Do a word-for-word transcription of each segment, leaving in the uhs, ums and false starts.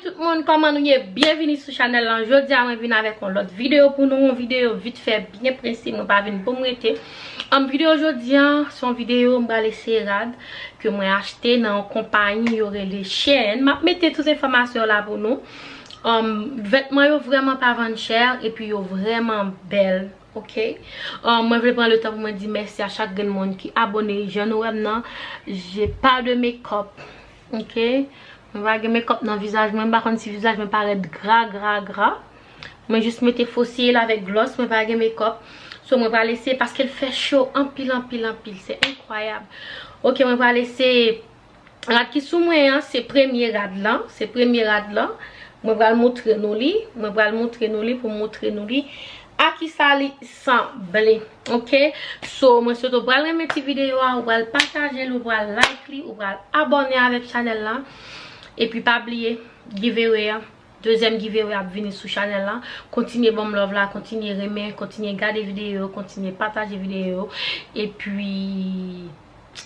Tout moun, kòman nou ye? Byenvini sou chanèl lan. Jodi a mwen vin avèk yon lòt videyo pou nou, yon videyo vit fè, byen prese, mwen pa vin pou m rete. An videyo jodi a, se yon videyo m pral eseye rad ke mwen achte nan yon konpayi yo rele Shein. M ap mete tout enfòmasyon la pou nou. Um, vètman yo vrèman pa vann chè epi yo vrèman bèl, ok? Um, mwen vle pran le tan pou mwen di mèsi a chak grenn moun ki abone. Jan nou wè m nan, j'ai pas de make-up, ok? Mwen pa gen make-up nan vizaj mwen, m pa konn si vizaj mwen parèt gra, gra, gra. Mwen jis mete fo cils avèk gloss, mwen pa gen make-up. So mwen pral eseye paske l fè cho anpil, anpil, anpil. Se enkwayab. Ok, mwen pral eseye. Rad ki sou mwen an, se premye rad lan. Se premye rad lan. Mwen pral moutre nou li. Mwen pral moutre nou li pou m moutre nou li. A kisa li sanble. Ok? So, mwen swete w pral renmen ti videyo a, ou pral pataje l, ou pral like li, ou pral abòne avèk chanèl lan. Epi pa bliye, giveaway an. Dezyèm giveaway ap vini sou chanèl lan. Kontinye ban m love la, kontinye renmen, kontinye gade videyo yo, kontinye pataje videyo yo. Epi,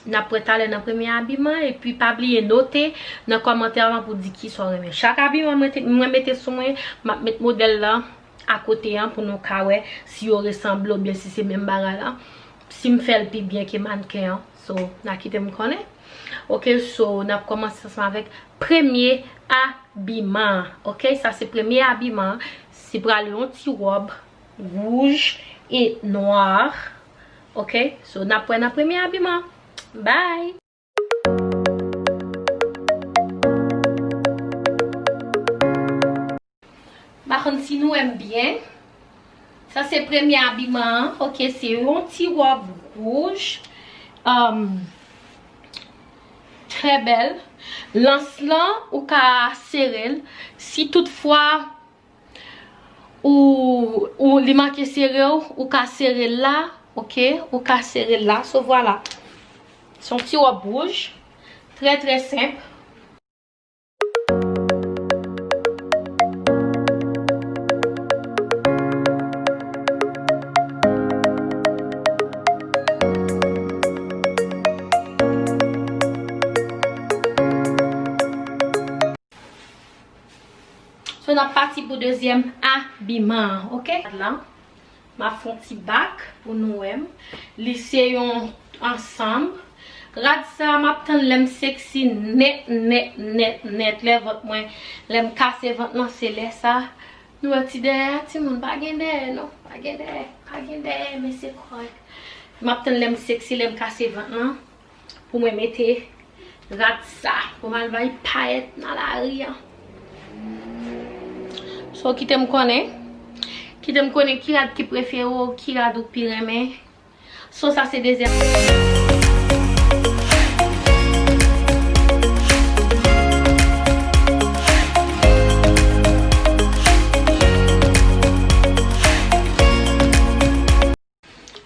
n ap wè talè nan premye abiman. Epi, pa bliye note nan kòmantè lan pou di kisa w renmen. Chak abiman mwen te, mwen mete sou mwen, m ap met modèl lan akote an pou nou ka wè si yo resanble oubyen si se menm bagay la. Si m fè l pi byen ke mannken an. So, n a kite m konnen. Ok, so, n ap kòmanse ansanm avèk premye abiman an. Ok, sa se premye abiman an. Se pral yon ti wòb wouj e nwa. Ok, so, n ap wè nan premye abiman an. Bye! M pa konn si nou wè m byen. Sa se premye abiman an. Ok, se yon ti wòb wouj. Um, trè bèl. Lans lan, ou ka sere l. Si toutfwa ou, ou li manke sere w, ou ka sere l la. Ok, ou ka sere l la. So, vwala. Se yon ti wòb wouj. Trè, trè senp. So, n ap pati pou dezyèm abiman an, ok? Lan. M ap fè yon ti bak pou nou wè m. Li se yon ansanm. Rad sa, m ap tann lè m seksi nèt, nèt, nèt, nèt. Lè vant mwen, lè m kase vant lan, se lè sa. Nou wè ti dèyè a, timoun, pa gen dèyè, non. Pa gen dèyè, pa gen dèyè, men se kòrèk. M ap tann lè m seksi, lè m kase vant lan. Pou mwen mete rad sa, pou m al bay payèt nan lari an. So, kite m konnen. Kite m konnen ki rad ki prefere w, ki rad ou pi renmen. So, sa se dezyèm.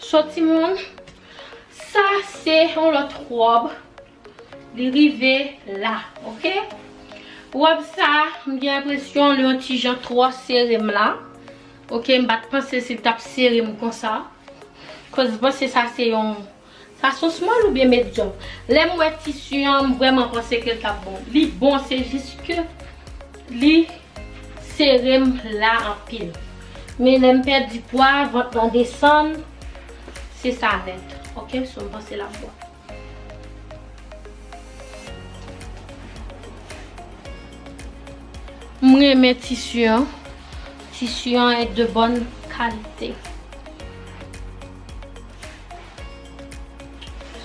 So, timoun, sa se yon lòt wòb. Li rive la, ok? Wòb sa, m gen enpresyon li yon ti jan twò sere m la. Ok, m pa t panse si l t ap sere m konsa. Koz m panse sa se yon, sa se yon small oubyen medium. Lè m wè tisi an, m vrèman panse ke l t ap bon. Li bon, se jis ke li sere m la anpil. Men lè m pèdi pwa, vant lan desann, se sa nèt. Ok, so m panse l ap bon. M renmen tisi an. Tisi an e de bòn kalite.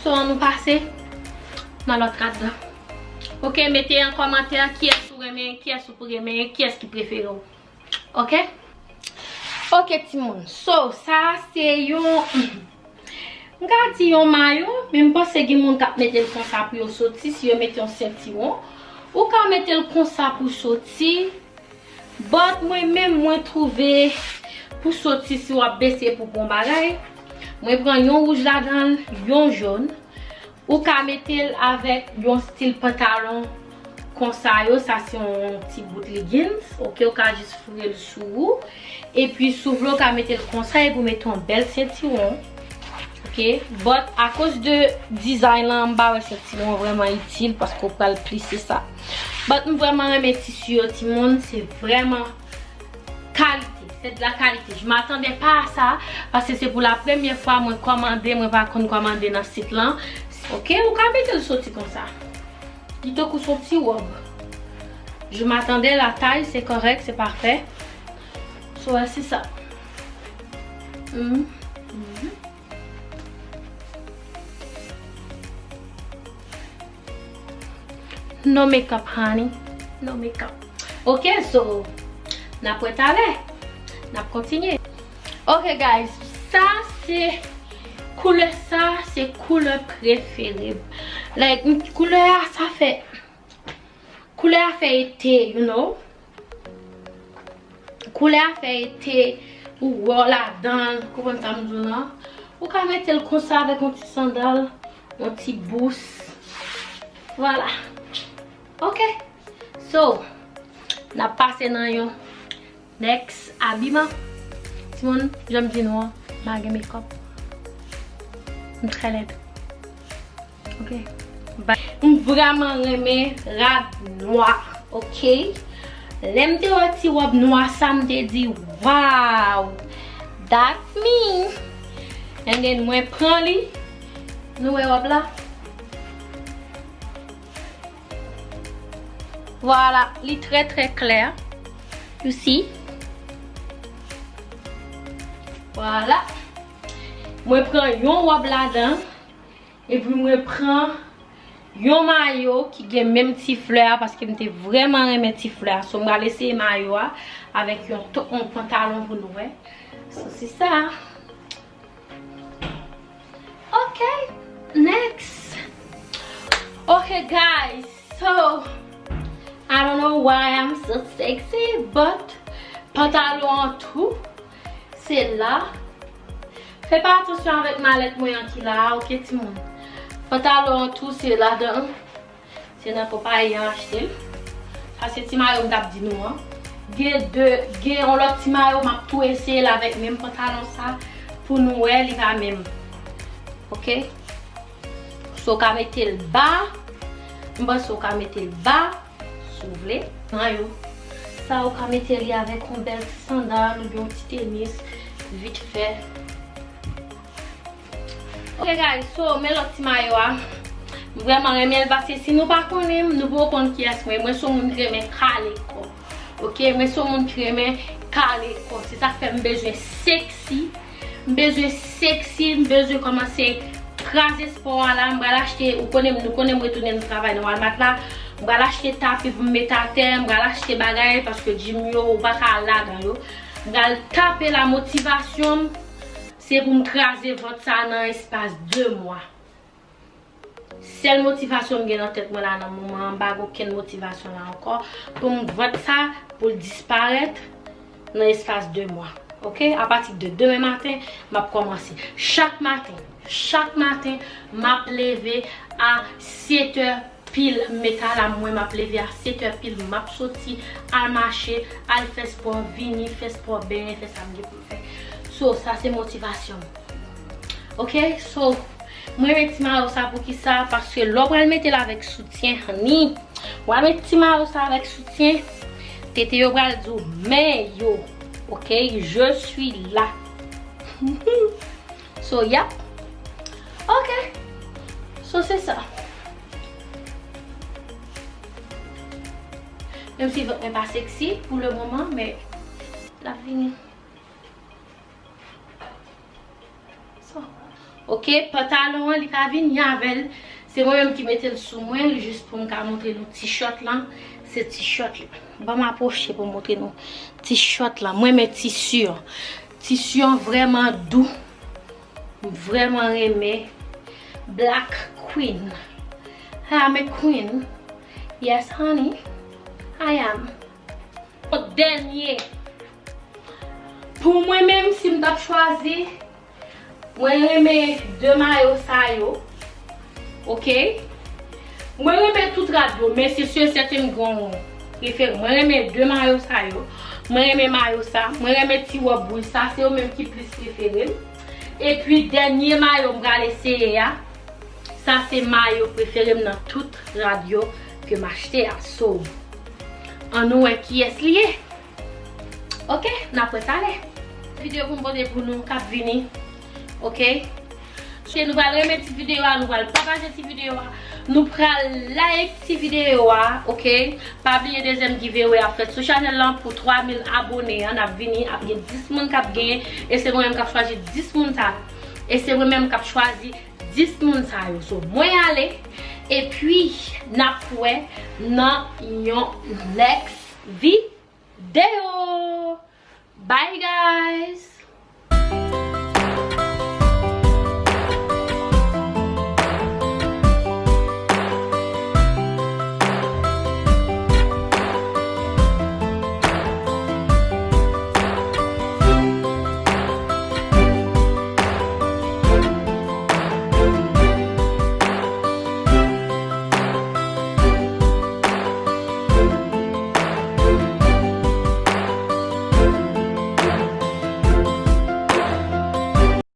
So, ann nou pase nan lòt rad la. Ok, mete an kòmantè kiyès ou renmen, kiyès ou p renmen, kiyès ki prefere w. Ok? Ok, timoun. So, sa se yon, m ka di yon mayo, men m panse gen moun k ap mete l konsa pou yo soti, si yo mete yon sentiwon. Ou ka mete l konsa pou soti. But mwen menm, mwen twouve pou soti, si w ap bese pou bon bagay, mwen pran yon wouj ladan l, yon jòn. Ou ka mete l avèk yon stil pantalon konsa yo, sa se yon ti bout leggings, ok, ou ka jis foure l sou ou. Epi si w vle, ou ka mete l konsa epi w mete yon bèl sentiwon, ok, Ok, but akoz de dizay lan, m pa wè senti mwen vrèman itil paske w pral plise sa. But m vrèman renmen tisi yo, timoun, se vrèman kalite. C'est de la qualité. Je m'attendais pas à ça, paske se pou la premyè fwa mwen kòmande, mwen pa konn kòmande nan sit lan. Ok, ou ka mete l soti konsa. Li tankou son ti wòb. Je m'attendais, la taille, c'est correct, c'est parfait. So, wè, se sa. Mhm. Mhm. No makeup, honey. No makeup. Ok, so, n ap wè talè. N ap kontinye. Ok, guys, sa se koulè, sa se koulè prefere m. Like, m- koulè a, sa fè, koulè a fè ete, you know. Koulè a fè ete, ou wè w ladan l, konprann sa m di w lan. Ou ka mete l konsa avèk yon ti sandal, yon ti bous. Vwala. Ok. So, n ap pase nan yon next abiman. Timoun, jan m di nou an, m pa gen makeup. M trè lèd. Ok. Ba- M vrèman renmen rad nwa, ok? Lè m te wè ti wòb nwa sa, m te di, "Wow, that's me." And then mwen pran li. Nou wè wòb la? Vwala, li trè, trè klè. You see? Vwala. Mwen pran yon wòb ladan, epi mwen pran yon mayo ki gen menm ti flè a, paske m te vrèman renmen ti flè a. So, m pral eseye mayo a avèk yon to-, yon pantalon pou nou wè. So, se sa. Ok, next. Ok, guys, so, I don't know why I'm so sexy, but pantalon an tou, se la. Fè pa atansyon avèk malèt mwen an ki la a, ok, timoun? Pantalon an tou, se ladan. Se nan konpayi an achte l. Sa se ti mayo m t ap di nou an. Gen de, gen yon lòt ti mayo m ap tou eseye l avèk menm pantalon sa pou nou wè li pa menm. Ok? So w ka mete l ba. M panse w ka mete l ba, si w vle. Mayo. Sa ou ka mete li avèk yon bèl ti sandal oubyen yon ti tenis, vit fè. Ok, guys, so, men lòt ti mayo a. M vrèman renmen l paske si nou pa konnen m, nou poko konn kiyès mwen ye. Mwen se yon moun ki renmen kale kò. Ok, mwen se yon moun ki renmen kale kò. Se sa k fè m bezwen seksi. M bezwen seksi, m bezwen kòmanse kraze spò a la. M pral achte, ou konnen m, nou konnen m retounen nan travay nan Walmart la. M pral achte tapi pou m mete atè, m pral achte bagay paske gym yo, ou pa ka al ladan yo. M pral tape la motivasyon m. Se pou m kraze vant sa nan espas de mwa. Sèl motivasyon m gen nan tèt mwen la nan moman an, m pa gen okenn motivasyon la ankò. Pou m vant sa, pou l disparèt nan espas de mwa. Ok? Apati de demen maten, m ap kòmanse. Chak maten, chak maten, m ap leve a sèt è pil, m met alam mwen, m ap leve a sèt è pil, m ap soti, al mache, al fè spò, vini, fè spò, benyen, fè sa m gen pou m fè. So, sa se motivasyon m. Ok? So, mwen renmen ti mayo sa poukisa? Paske lè w pral mete l avèk soutyen, honey, w pral mete ti mayo sa avèk soutyen, tete yo pral di w, "Men yo, ok, je suis là." So, yap. Ok. So, se sa. Menm si vant mwen pa seksi pou le moman, men l ap vini. So, ok, pantalon an, li pa vini avè l. Se mwen menm ki mete l sou mwen, li jis pou m ka montre nou ti chòt lan. Se ti chòt lan. Ban m apwoche pou m montre nou ti chòt lan. Mwen renmen tisi an. Tisi an vrèman dou. M vrèman renmen. Black queen. I am a queen. Yes, honey. I am. Dènye. Pou mwen menm, si m t ap chwazi, mwen renmen de mayo sa yo. Ok? Mwen renmen tout rad yo, men se si e sèten m gen yon prefere. Mwen renmen de mayo sa yo. Mwen renmen mayo sa. Mwen renmen ti wòb wouj sa. Se yo menm ki plis prefere m. Epi dènye mayo m pral eseye a, sa se mayo prefere m nan tout rad yo ke m achte a. So, ann nou wè kiyès li ye. Ok, n ap wè talè. Videyo pou m pote pou nou k ap vini. Ok. Se nou pral renmen ti videyo a, nou pral pataje ti videyo a. Nou pral like ti videyo a, ok? Pa bliye dezyèm giveaway ap fèt sou chanèl lan pou twa mil abone an, n ap vini, ap gen dis moun k ap genyen, e se mwen menm k ap chwazi dis moun sa yo. E se mwen menm k ap chwazi dis moun sa yo. So, mwen ale, epi n ap wè nan yon next video. Bye guys!